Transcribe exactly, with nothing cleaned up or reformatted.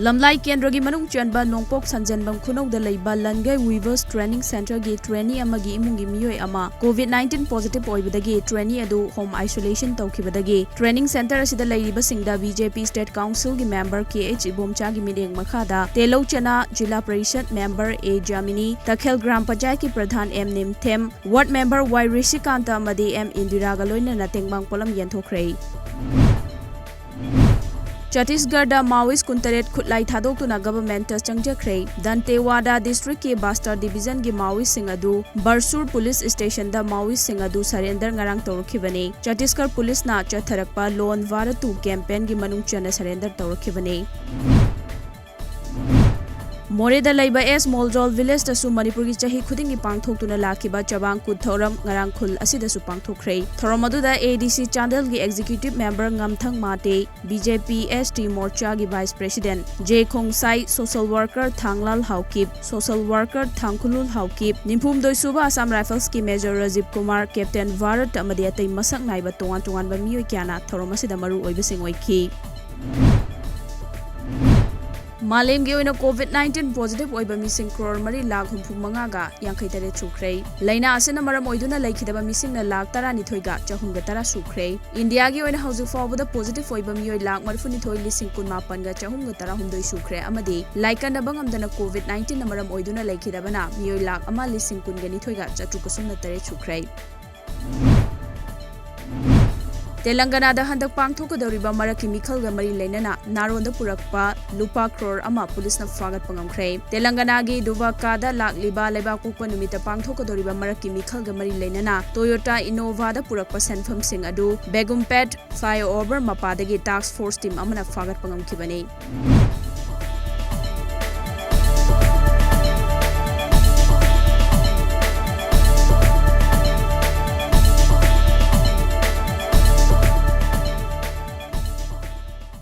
ꯂꯝꯂꯥꯏ ꯀꯦꯟꯗ꯭ꯔꯒꯤ ꯃꯅꯨꯡ ꯆꯟꯕ ꯅꯣꯡꯄꯣꯛ ꯁꯟꯖꯦꯟꯕꯝ ꯈꯨꯅꯧꯗ ꯂꯩꯕ ꯂꯟꯒꯩ Weavers Training Centreꯒꯤ trainee ꯑꯃꯒꯤ ꯏꯃꯨꯡꯒꯤ ꯃꯤꯑꯣꯏ ꯑꯃ COVID nineteen positive ꯑꯣꯏꯕꯗꯒꯤ trainee ꯑꯗꯨ home isolation ꯇꯧꯈꯤꯕꯗꯒꯤ training centre ꯑꯁꯤꯗ ꯂꯩꯔꯤꯕꯁꯤꯡꯗ BJP State Councilꯒꯤ member KH ꯏꯕꯣꯝꯆꯥꯒꯤ ꯃꯤꯠꯌꯦꯡ ꯃꯈꯥꯗ ꯇꯦꯂꯧ ꯆꯅꯥ, ꯖꯤꯂꯥ ꯄꯔꯤꯁꯗ member A ꯖꯥꯃꯤꯅꯤ, ꯇꯈꯦꯜ ꯒ꯭ꯔꯥꯝ ꯄꯟꯆꯥꯌꯠꯀꯤ ꯄ꯭ꯔꯙꯥꯟ M ꯅꯤꯝꯊꯦꯝ, ward member Y ꯔꯤꯁꯤꯀꯥꯟꯇ ꯑꯃꯗꯤ M ꯏꯟꯗꯤꯔꯥꯒ ꯂꯣꯏꯅꯅ ꯇꯦꯡꯕꯥꯡ ꯄꯣꯠꯂꯝ ꯌꯦꯟꯊꯣꯛꯈ꯭ꯔꯦ꯫ ꯆꯇꯤꯁꯒꯔꯗ Maoist ꯀꯨꯟꯇꯔꯦꯠ ꯈꯨꯠꯂꯥꯏ ꯊꯥꯗꯣꯛꯇꯨꯅ governmentꯇ ꯆꯪꯖꯈ꯭ꯔꯦ꯫ ꯗꯟꯇꯦꯋꯥꯗꯥ districtꯀꯤ ꯕꯥꯁꯇꯔ divisionꯒꯤ Maoistꯁꯤꯡ ꯑꯗꯨ ꯕꯔꯁꯨꯔ police stationꯗ Maoistꯁꯤꯡ ꯑꯗꯨ surrender ꯉꯔꯥꯡ ꯇꯧꯔꯛꯈꯤꯕꯅꯤ꯫ ꯆꯇꯤꯁꯒꯔ policeꯅ ꯆꯠꯊꯔꯛꯄ Lone Bharat two campaignꯒꯤ ꯃꯅꯨꯡ ꯆꯟꯅ surrender ꯇꯧꯔꯛꯈꯤꯕꯅꯤ꯫ ꯃꯣꯔꯦꯗ ꯂꯩꯕ ꯑꯦꯁ ꯃꯣꯜꯖꯣꯜ villageꯇꯁꯨ ꯃꯅꯤꯄꯨꯔꯒꯤ ꯆꯍꯤ ꯈꯨꯗꯤꯡꯒꯤ ꯄꯥꯡꯊꯣꯛꯇꯨꯅ ꯂꯥꯛꯈꯤꯕ ꯆꯕꯥꯡ ꯀꯨꯠ ꯊꯧꯔꯝ ꯉꯔꯥꯡ ꯈꯨꯜ ꯑꯁꯤꯗꯁꯨ ꯄꯥꯡꯊꯣꯛꯈ꯭ꯔꯦ꯫ ꯊꯧꯔꯝ ꯑꯗꯨꯗ ADC ꯆꯥꯟꯗꯦꯜꯒꯤ executive member ꯉꯝꯊꯪ Mate, BJP ST morchaꯒꯤ vice president J ꯈꯣꯡꯁꯥꯏ, social worker ꯊꯥꯡꯂꯥꯜ Haokip, social worker ꯊꯥꯡꯈꯨꯂꯨꯜ Haokip, ꯅꯤꯐꯨꯍꯨꯝꯗꯣꯏ ꯁꯨꯕ Assam Riflesꯀꯤ major Rajiv Kumar, captain Bharat ꯑꯃꯗꯤ ꯑꯇꯩ ꯃꯁꯛ ꯅꯥꯏꯕ ꯇꯣꯉꯥꯟ ꯇꯣꯉꯥꯟꯕ ꯃꯤꯑꯣꯏ ꯀꯌꯥꯅ ꯊꯧꯔꯝ ꯑꯁꯤꯗ ꯃꯔꯨ ꯑꯣꯏꯕꯁꯤꯡ ꯑꯣꯏꯈꯤ꯫ ꯃꯥꯂꯦꯝꯒꯤ ꯑꯣꯏꯅ COVID nineteen positive ꯑꯣꯏꯕ ꯃꯤꯁꯤꯡ ꯀ꯭ꯔꯣꯔ ꯃꯔꯤ ꯂꯥꯈ ꯍꯨꯝꯐꯨ ꯃꯉꯥꯒ ꯌꯥꯡꯈꯩ ꯇꯔꯦꯠ ꯁꯨꯈ꯭ꯔꯦ꯫ ꯂꯥꯏꯅꯥ ꯑꯁꯤꯅ ꯃꯔꯝ ꯑꯣꯏꯗꯨꯅ ꯂꯩꯈꯤꯗꯕ ꯃꯤꯁꯤꯡꯅ ꯂꯥꯈ ꯇꯔꯥꯅꯤꯊꯣꯏꯒ ꯆꯍꯨꯝꯒ ꯇꯔꯥ ꯁꯨꯈ꯭ꯔꯦ꯫ ꯏꯟꯗꯤꯌꯥꯒꯤ ꯑꯣꯏꯅ ꯍꯧꯖꯤꯛ ꯐꯥꯎꯕꯗ positive ꯑꯣꯏꯕ ꯃꯤꯑꯣꯏ ꯂꯥꯈ ꯃꯔꯤꯐꯨꯅꯤꯊꯣꯏ ꯂꯤꯁꯤꯡ ꯀꯨꯟꯃꯥꯄꯟꯒ ꯆꯍꯨꯝꯒ ꯇꯔꯥꯍꯨꯝꯗꯣꯏ ꯁꯨꯈ꯭ꯔꯦ ꯑꯃꯗꯤ ꯂꯥꯏꯀꯠꯅꯕ ꯉꯝꯗꯅ COVID nineteenꯅ ꯃꯔꯝ ꯑꯣꯏꯗꯨꯅ ꯂꯩꯈꯤꯗꯕꯅ ꯃꯤꯑꯣꯏ ꯂꯥꯈ ꯑꯃ ꯂꯤꯁꯤꯡ ꯀꯨꯟꯒ ꯅꯤꯊꯣꯏꯒ ꯆꯥꯇ꯭ꯔꯨꯛꯀ ꯁꯨꯞꯅ ꯇꯔꯦꯠ ꯁꯨꯈ꯭ꯔꯦ꯫ ꯇꯦꯂꯪꯒꯅꯥꯗ ꯍꯟꯗꯛ ꯄꯥꯡꯊꯣꯛꯀꯗꯧꯔꯤꯕ ꯃꯔꯛꯀꯤ ꯃꯤꯈꯜꯒ ꯃꯔꯤ ꯂꯩꯅꯅ ꯅꯥꯔꯣꯟꯗ ꯄꯨꯔꯛꯄ ꯂꯨꯄꯥ ꯀ꯭ꯔꯣꯔ ꯑꯃ ꯄꯨꯂꯤꯁꯅ ꯐꯥꯒꯠꯄ ꯉꯝꯈ꯭ꯔꯦ꯫ ꯇꯦꯂꯪꯒꯅꯥꯒꯤ ꯗꯨꯕꯥꯀꯥꯗ ꯂꯥꯛꯂꯤꯕ ꯂꯩꯕꯥꯛꯄꯣꯛꯄ ꯅꯨꯃꯤꯠꯇ ꯄꯥꯡꯊꯣꯛꯀꯗꯧꯔꯤꯕ ꯃꯔꯛꯀꯤ ꯃꯤꯈꯜꯒ ꯃꯔꯤ ꯂꯩꯅꯅ Toyota Innovaꯗ ꯄꯨꯔꯛꯄ ꯁꯦꯟꯐꯝꯁꯤꯡ ꯑꯗꯨ ꯕꯦꯒꯨꯝꯄꯦꯠ flyover ꯃꯄꯥꯗꯒꯤ task force team ꯑꯃꯅ ꯐꯥꯒꯠꯄ ꯉꯝꯈꯤꯕꯅꯤ꯫